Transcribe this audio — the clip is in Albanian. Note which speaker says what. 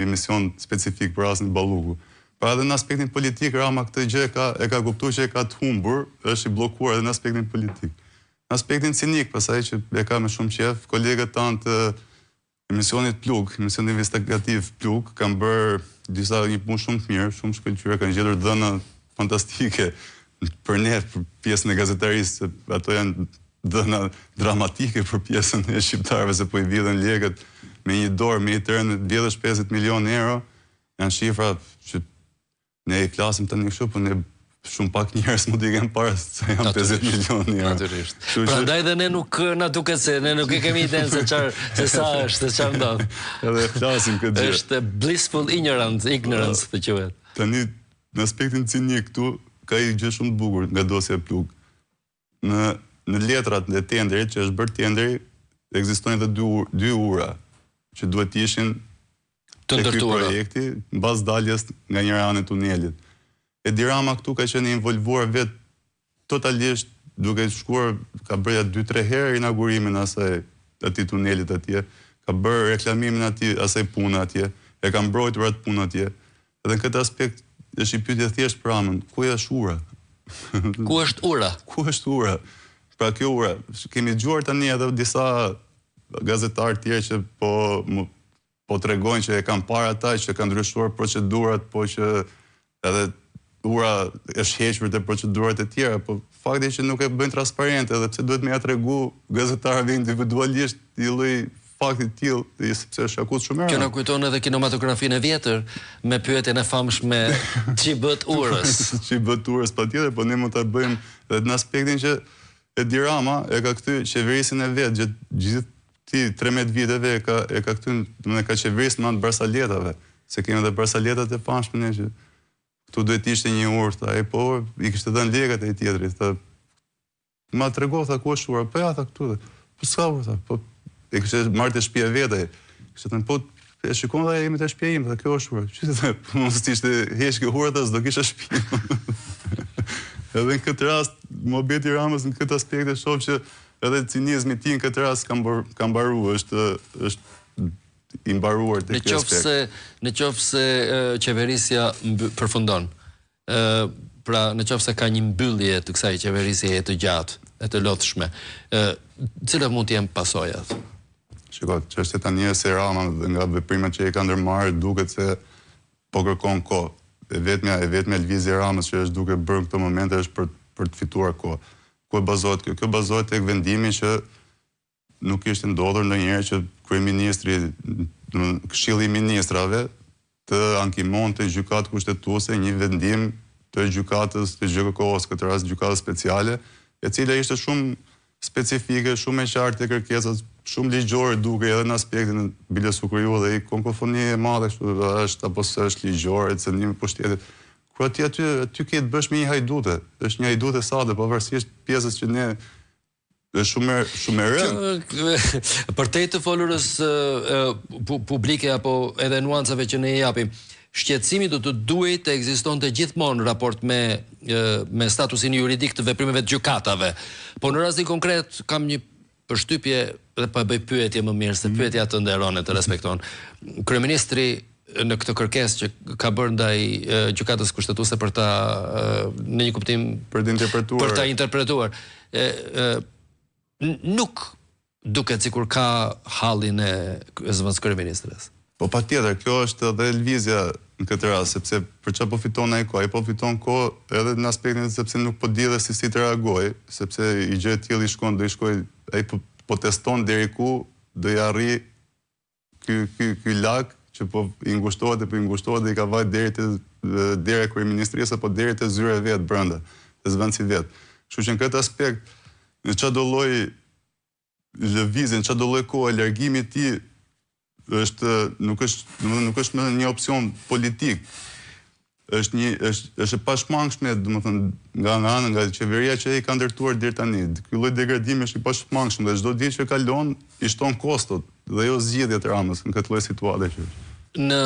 Speaker 1: emision specifik për rastin Balluku. Pra edhe në aspektin politik Rama këtë gjë e ka e ka kuptuar që e ka të humbur, është i bllokuar edhe në aspektin politik. Në aspektin cinik, pastaj që e ka me shumë qejf, kolegët tanë të emisionit Plug, emisionit investigativ Plug, kanë bërë disa një punë shumë të mirë, shumë shkëlqyer, kanë gjetur dhëna fantastike për ne, për pjesën e gazetarisë, se ato janë dhëna dramatike për pjesën e shqiptarëve se po i vidhen lekët me një dorë, me një tren, vjedhësh 50 milionë euro, janë shifra që ne i flasim tani kështu, po ne shumë pak njerëz mund t'i kenë parë se janë 50 milionë euro.
Speaker 2: Natyrisht. Prandaj dhe ne nuk na duket se ne nuk e kemi idenë se çfarë se sa është, se çfarë
Speaker 1: ndodh. Edhe flasim këtë
Speaker 2: gjë. Është blissful ignorance, ignorance të
Speaker 1: quhet. Tani në aspektin cinik këtu ka një gjë shumë të bukur nga dosja Plug. Në në letrat e tenderit që është bërë tenderi, ekzistojnë edhe dy dy ura që duhet të ishin
Speaker 2: të ndërtuara
Speaker 1: projekti mbas daljes nga njëra anë e tunelit. Edi Rama këtu ka qenë i involvuar vetë totalisht duke shkuar ka bërë ja 2-3 herë inaugurimin asaj atij tunelit atje, ka bërë reklamimin atij asaj pune atje, e ka mbrojtur atë punë atje. Edhe në këtë aspekt është një pyetje thjesht për Ramën, ku është
Speaker 2: ura? Ku është ura?
Speaker 1: Ku është ura? Pra kjo ura, kemi dëgjuar tani edhe disa gazetarë të tjerë që po po tregojnë që e kanë parë ata që kanë ndryshuar procedurat, po që edhe ura është hequr te procedurat e tjera, po fakti që nuk e bëjnë transparente edhe pse duhet me ja tregu gazetarëve individualisht një lloj fakti të tillë, sepse është akuzë
Speaker 2: shumë e rëndë. Kjo na kujton edhe kinematografinë e vjetër me pyetjen e famshme ç'i bëtë
Speaker 1: urës. Ç'i bëtë urës patjetër, po ne mund ta bëjmë edhe në aspektin që Edi Rama e ka kthy qeverisjen e vet gjatë gjithë këtyre 13 viteve e ka e ka kthy, domethënë ka qeveris me anë të barsaletave, se kemi edhe barsaletat e famshme ne që këtu duhet të ishte një urë, tha ai, po i kishte dhënë lekët ai tjetri, tha Ma trego, tha, ku është ura? Po ja, tha, këtu. Dhe. Po s'ka urë, tha, po e kishte marrë te shtëpia vet ai. Kishte thënë, po e shikon dhe jemi te shtëpia ime, tha, kjo është ura. Që tha, po mos të ishte heq kjo ura, tha, s'do kisha shtëpi. Edhe në këtë rast, muhabeti i Ramës në këtë aspekt e shoh që edhe cinizmi i tij në këtë rast ka mbar, ka mbaruar, është është i mbaruar
Speaker 2: te ky aspekt. Në qoftë se në qoftë se qeverisja përfundon, Ë, pra, në qoftë se ka një mbyllje të kësaj qeverisjeje të gjatë e të lodhshme, ë, cilat mund të jenë pasojat?
Speaker 1: Shiko, çështja tani është se Rama dhe nga veprimet që i ka ndërmarrë duket se po kërkon kohë. E vetmja e vetmja lëvizje e Ramës që është duke bërë në këto momente është për për të fituar kohë. Ku e bazohet kjo? Kjo bazohet tek vendimi që Nuk kishte ndodhur ndonjëherë që kryeministri, domethënë Këshilli i Ministrave të ankimonte në Gjykatë Kushtetuese një vendim të gjykatës të GJKKO-së, këtë rast Gjykatës Speciale, e cila ishte shumë specifike, shumë e qartë te kërkesat, shumë ligjore dukej edhe në aspektin bile s'u kriju dhe një kakofoni e madhe kështu është apo s'është ligjore, cenim i pushtetit. Kur aty aty aty ke të bësh me një hajdute, është një hajdute sade pavarësisht pjesës që ne Është shumë shumë e
Speaker 2: rëndë. Përtej të folurës publike apo edhe nuancave që ne i japim, shqetësimi do të duhej të ekzistonte gjithmonë në raport me me statusin juridik të veprimeve të gjykatave. Po në rastin konkret kam një përshtypje dhe po e bëj pyetje më mirë se mm. pyetja të nderon e të respekton. Kryeministri në këtë kërkesë që ka bërë ndaj Gjykatës Kushtetuese për ta në një kuptim
Speaker 1: për të interpretuar
Speaker 2: për ta interpretuar e, e, nuk duket sikur ka hallin e zëvendëskryeministres.
Speaker 1: Po patjetër, kjo është edhe lëvizja në këtë rast, sepse për çfarë po fiton ai kohë? Ai po fiton kohë edhe në aspektin sepse nuk po di edhe se si të reagojë, sepse një gjë e tillë i shkon, do i shkojë, ai po, po teston deri ku do i arrijë Ky ky ky lak që po i ngushtohet e po i ngushtohet dhe i ka vajt deri te dera e kryeministrisë apo deri te zyra e vet brenda, te zëvendësi vet. Kështu që në këtë aspekt, në çdo lloj lëvizje, në çdo lloj kohe largimi i tij është nuk është, domethënë nuk është më një opsion politik. Është një është është e pashmangshme, domethënë nga nga ana nga qeveria që ai ka ndërtuar deri tani. Ky lloj degradimi është i pashmangshëm dhe çdo ditë që kalon i shton kostot dhe jo zgjidhjet Ramës në këtë lloj situate që
Speaker 2: është. Në.